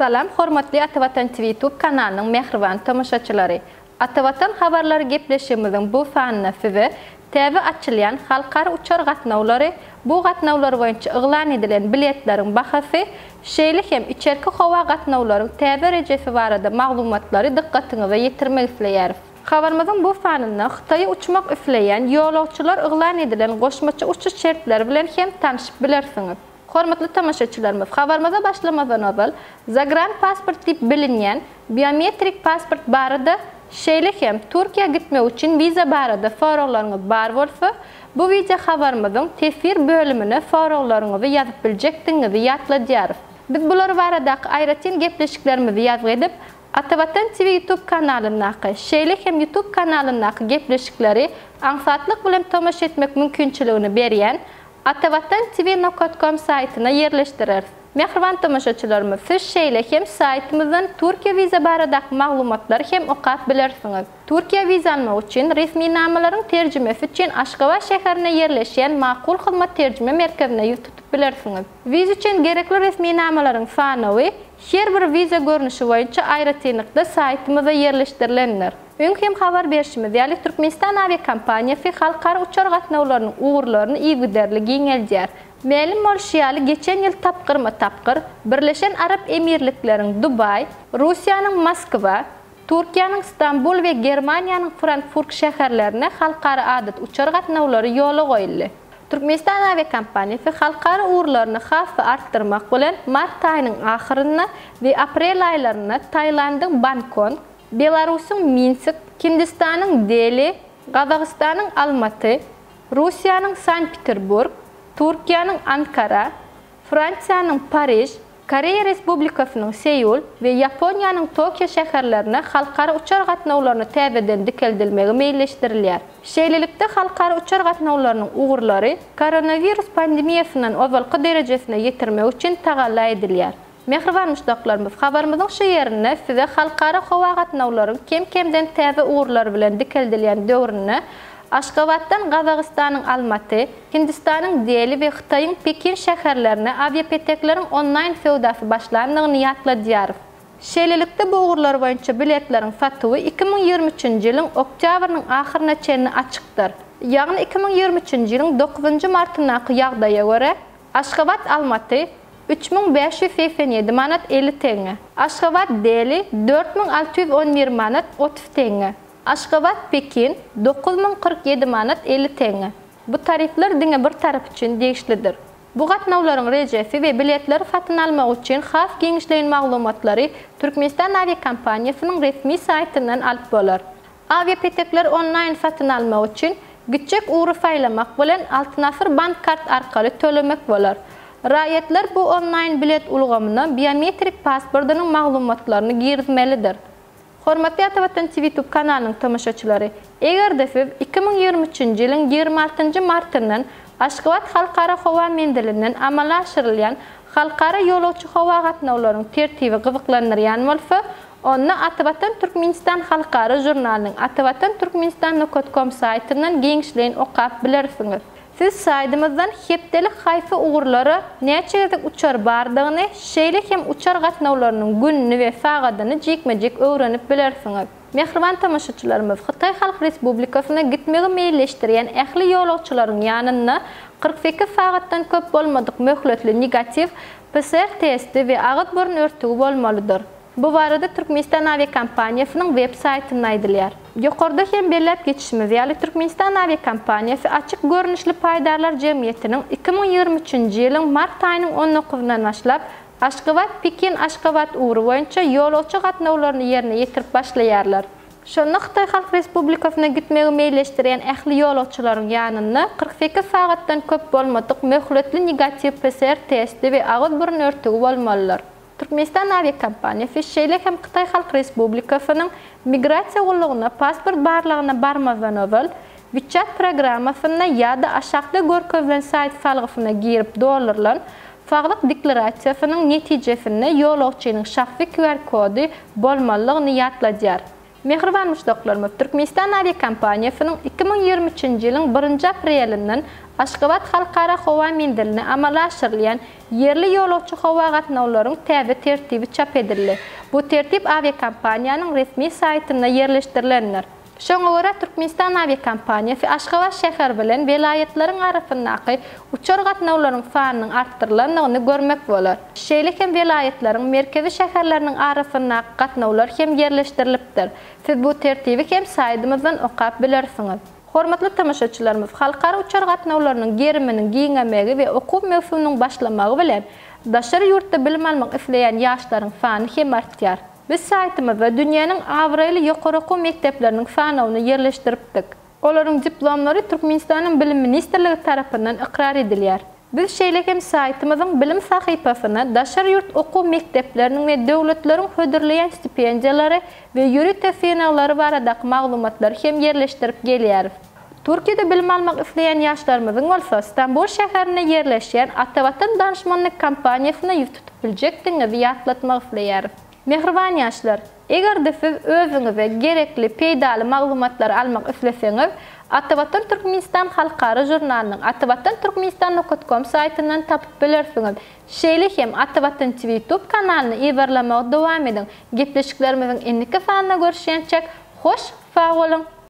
Salam hormatly Atavatan TV Youtube kanalynyň mähriban tomaşaçylary! Atavatan habarlary gepleşigimiziň bu sanynda size täze açylýan halkara uçar gatnawlary, bu gatnawlar boýunça yglan edilen biletleriň bahasy, şeýle hem içerki howa gatnawlaryň täze rejesi barada maglumatlary dykgatyňyza ýetirmek isleýäris. Habarymyzyň bu sanynda Hytaýa uçmak isleýän ýolagçylar yglan edilen goşmaça uçuş şertleri bilen hem tanşyp bilersiňiz. Hormatly tomaşaçylarymyz, habarymyza başlamazdan ozal, Zagranpasport diýip bilinýän biometrik pasport barada, şeýle hem Türkiýä gitmek üçin wiza barada soraglaryňyz bar bolsa, bu wideo habarymyzyň teswir bölümine soraglaryňyzy ýazyp biljekdigiňizi ýatladýarys. Biz bular baradaky aýratyn gepleşiklerimizi ýazgy edip, Atavatan TV YouTube kanalyndaky, şeýle hem YouTube kanalyndaky gepleşikleri aňsatlyk bilen tomaşa etmek mümkinçiligini berýän Atavatan TV nokat kom saýtyna ýerleşdireris. Mähriban tomaşaçylarymyz, siz şeýle hem saýtymyzdan Türkiýe wiza baradaky maglumatlary hem okap bilersiňiz. Türkiýä wiza almak üçin resminamalaryň terjimesi üçin Aşgabat şäherinde ýerleşýän Makul Hyzmat terjime merkezine ýüz tutup bilersiňiz. Wiza üçin gerekli resminamalaryň sanawy her bir wiza görnüşi boýunça aýratynlykda saýtymyzda ýerleşdirilendir. Öň hem habar berşimiz ýaly, Türkmenistan awiakompaniýasy halkara uçar gatnawlarynyň ugurlaryny yzygiderli giňeldýär. Mälim bolşy ýaly, geçen ýyl tapgyrma-tapgyr Birleşen Arap Emirlikleriň Dubaý, Russiýanyň Moskwa, Türkiýäniň Stambul we Germaniýanyň Frankfurt şäherlerine halkara adaty uçar gatnawlary ýola goýuldy. Türkmenistan awiakompaniýasy halkara ugurlaryny has-da artdyrmak bilen, mart aýynyň ahyrynda we aprel aýlarynda Tailandyň Bangkok, Belarusyň Minsk, Hindistanyň Deli, Gazagystanyň Almaty, Russiýanyň Sankt-Peterburg, Türkiýäniň Ankara, Fransiýanyň Pariž, Koreýa Respublikasynyň Seul we Ýaponiýanyň Tokio şäherlerine halkara uçar gatnawlaryny täzeden dikeldilmegi meýilleşdirilýär. Şeýlelikde, halkara uçar gatnawlarynyň ugurlary koronawirus pandemiýasyndan ozalky derejesine ýetirmek üçin tagalla edilýär. Mähriban muşdaklarymyz, habarymyzyň şu ýerinde size halkara howa gatnawlaryň kem-kemden täze ugurlar bilen dikeldilýän döwründe Aşgabatdan Gazagystanyň Almaty, Hindistanyň Deli we Hytaýyň Pekin şäherlerine awiapetekleriň onlaýn söwdasy başlandygyny ýatladýarys. Şeýlelikde, bu ugurlar boýunça biletleriň satuwy 2023-nji ýylyň oktýabrynyň ahyryna çenli açykdyr. Ýagny 2023-nji ýylyň dokuzynjy martyndaky ýagdaýa görä, Aşgabat, Almaty, 3587 manat 50 teňňe. Aşgabat, Deli, 4611 manat 30 teňňe. Aşgabat, Pekin, 9047 manat 50 teňňe. Bu tarifler diňe bir tarap üçin degişlidir. Bu gatnawlaryň rejesi we biletleri satyn almak üçin has giňişleýin maglumatlary Türkmenistan awiakompaniýasynyň resmi saýtyndan alyp bolar. Awiapetekleri onlaýn satyn almak üçin, gitjek ugry saýlamak bilen Altyn Asyr bank kart arkaly tölemek bolar. Raýatlar bu onlaýn bilet ulgamyna biometrik pasportynyň maglumatlaryny girizmelidir. Hormatly Atavatan TV YouTube kanalynyň tomaşaçylary! Eger-de siz 2023-nji ýylyň 26-njy martyndan Aşgabat Halkara howa menzilinden amala aşyrylýan halkara ýolagçy howa gatnawlaryň tertibi gyzyklandyrýan bolsa, Onda Atavatan Türkmenistan halkara žurnalynyň Atavatan Türkmenistan nokat kom saýtyndan giňişleýin okap bilersiňiz. Siz saýdymyzdan hepdelik haýsy ugurlara näçe gezek uçar bardygyny, şeýle hem uçar gatnawlarynyň gününi we sagadyny jikme-jik öwrenip bilersiňiz. Mähriban tomaşaçylarymyz, Hytaý Halk Respublikasyna gitmegi meýilleşdirýän ähli ýolagçylaryň ýanynda 48 sagatdan köp bolmadyk möhletli negatiw PCR testi we agyz-burun örtügi bolmalydyr. Bu barada Türkmenistan awiakompaniýasynyň web saýtynda aýdylýar. Ýokarda hem belläp geçişimiz ýaly, Türkmenistan awiakompaniýasy açyk görnüşli paýdarlar jemgyýetiniň 2023-nji ýylyň mart aýynyň on dokuzyndan başlap Aşgabat, Pekin, Aşgabat ugry boýunça ýolagçy gatnawlaryny ýerine ýetirip başlaýarlar. Şonda Hytaý Halk Respublikasyna gitmegi meýilleşdirýän ähli ýolagçylaryň ýanynda 48 sagatdan köp bolmadyk möhletli negatiw PCR testi we agyz-burun örtügi bolmalydyr. Türkmenistan awiakompaniýasy, şeýle hem Hytaý Halk Respublikasynyň Migrasiýa gullugyna pasport barlagyna barmazdan ozal, WeChat programmasynda ýa-da aşakda görkezilen saýt salgysyna girip doldurylan saglyk deklarasiýasynyň netijesinde ýolagçynyň şahsy QR-kody bolmalydygyny ýatladýar. Mähriban muşdaklarymyz, Türkmenistan awiakompaniýasynyň 2023-nji ýylyň birinji aprelinden Aşgabat Halkara howa menziline amala aşyrylýan ýerli ýolagçy howa gatnawlaryň täze tertibi çap edildi. Bu tertip awiakompaniýanyň resmi saýtynda ýerleşdirilendir. Şoňa görä, Türkmenistan awiakompaniýasy Aşgabat şäheri bilen welaýatlaryň arasyndaky uçar gatnawlaryň sanynyň artdyrylandygyny görmek bolar. Şeýle hem welaýatlaryň merkezi şäherleriniň arasyndaky gatnawlar hem ýerleşdirilipdir. Siz bu tertibi hem saýdymyzdan okap bilersiňiz. Hormatly tomaşaçylarymyz, halkara uçar gatnawlarynyň geriminiň giňemegi we okuw möwsüminiň başlamagy bilen, daşary ýurtda bilim almak isleýän ýaşlaryň sany hem artýar. Biz saýtymyzda dünýäniň abraýly ýokary okuw mekdepleriniň sanawyny ýerleşdiripdik. Olaryň diplomlary Türkmenistanyň Bilim ministrligi tarapyndan ykrar edilýär. Biz şeýle hem saýtymyzyň bilim sahypasyna daşary ýurt okuw mekdepleriniň we döwletleriň hödürleýän stipendiýalary we ýörite synaglary baradaky maglumatlary hem ýerleşdirip gelýäris. Türkiýede bilim almak isleýän ýaşlarymyzyň bolsa Stambul şäherinde ýerleşýän Atavatan danyşmanlyk kompaniýasyna ýüz tutup biljekdigiňizi ýatlatmak isleýäris. Mähriban ýaşlar! Eger-de siz özüňize gerekli, peýdaly maglumatlary almak isleseňiz, Atavatan Türkmenistan halkara žurnalynyň Atavatan Türkmenistan nokat kom saýtyndan tapyp bilersiňiz. Şeýle hem Atavatan TV Tube kanalyny yzarlamagy dowam ediň. Gepleşiklerimiziň indiki sanynda görüşýänçäk, hoş sag boluň!